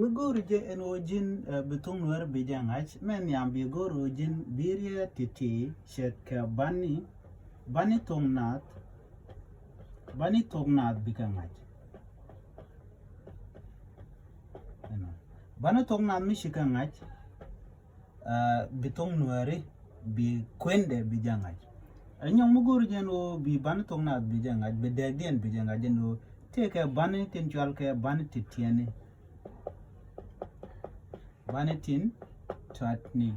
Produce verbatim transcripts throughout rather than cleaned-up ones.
Mi go̱o̱ri jɛ ɛn ɣöö ji̱n bi thok Nuɛɛri bi jɛ ŋa̱c, mɛ nhiam bi go̱o̱ri ɣöö ji̱n bi riɛk ti̱ti̱ ce̱tkɛ bani, bani thok Naath, bani thok Naath bikɛ ŋa̱c. Bani thok Naath mi cikɛ ŋa̱c, bi thok Nuɛɛri bi kuendɛ bi jɛ ŋa̱c. Ɛ nyɔk mi go̱o̱ri jɛ ɛn ɣöö bi bani thok Naath bi jɛ ŋa̱c, bi dɛɛkdiɛn bi jɛ ŋa̱c, ɛn ɣöö tëëkɛ bani tin cɔalkɛ bani ti̱ti̱ni. Bani tin tuatni.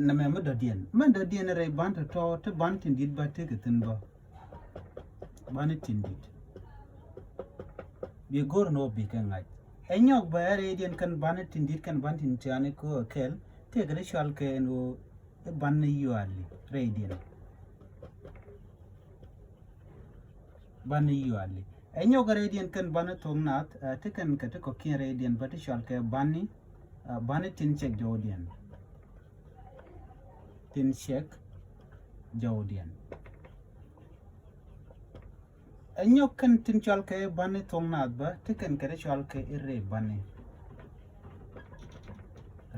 Nɛmɛ mi dɔ̱diɛn, mɛn dɔ̱diɛn rɛy bani tɔ̱tɔ̱, ti bani tin di̱t bä, tëëkɛ thi̱n bä. Bani tin di̱t, bi go̱o̱r ni ɣöö bikɛ ŋa̱c. Ɛ nyɔk bä ɛ rɛydiɛn kɛn bani tin di̱t kɛn bani tin tuatni kɛ ɣöö kɛl, tëëkɛ ti cɔalkɛ ɛn ɣöö i̱ bani yuali rɛydiɛn. Bani yuali. Ɛ nyɔk rɛydiɛn kɛn bani thok Naath, ti kɛn kɛ ti kɔ̱kiɛn rɛydiɛn bä ti cɔalkɛ bani, bani tin cɛk jɔwdiɛn. Tin cɛk jɔwdiɛn. Ɛ nyɔk kɛn tin cɔalkɛ bani thok Naath bä, ti kɛn kɛ ti cɔalkɛ i̱ rɛy bani.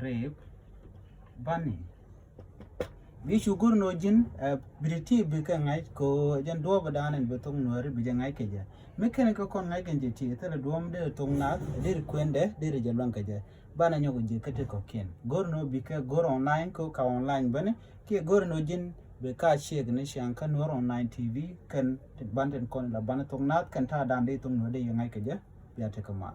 Rɛy bani. Bi cu go̱r ni ɣöö ji̱n bi ti̱ti̱ bikɛ ŋa̱c kɛ ɣöö jɛn duɔ̱ɔ̱p ɛ da̱a̱n ɛn bi thok Nuɛɛri bi jɛ ŋa̱c kɛ jɛ. Mi kɛn kɛ kɔn ŋa̱c kɛn ti̱ti̱, thilɛ duɔ̱ɔ̱p deri thok Naath, deri kuendɛ, deri jɛ luäŋ kɛ jɛ. Banɛ nyɔk ji̱ kä ti kɔ̱kiɛn. Go̱r ni ɣöö bikɛ go̱r online kɛ ɣöö ka online bäni, kiɛ go̱r ni ɣöö ji̱n bi ka ciek ni ciaŋ kä Nuɛɛri Online T V kɛn bani tin kɔn la bani thok Naath kɛn ta̱a̱ da̱a̱n deri thok Nuɛɛri deri jɛ ŋa̱c kɛ jɛ. Bia tekɛ mal.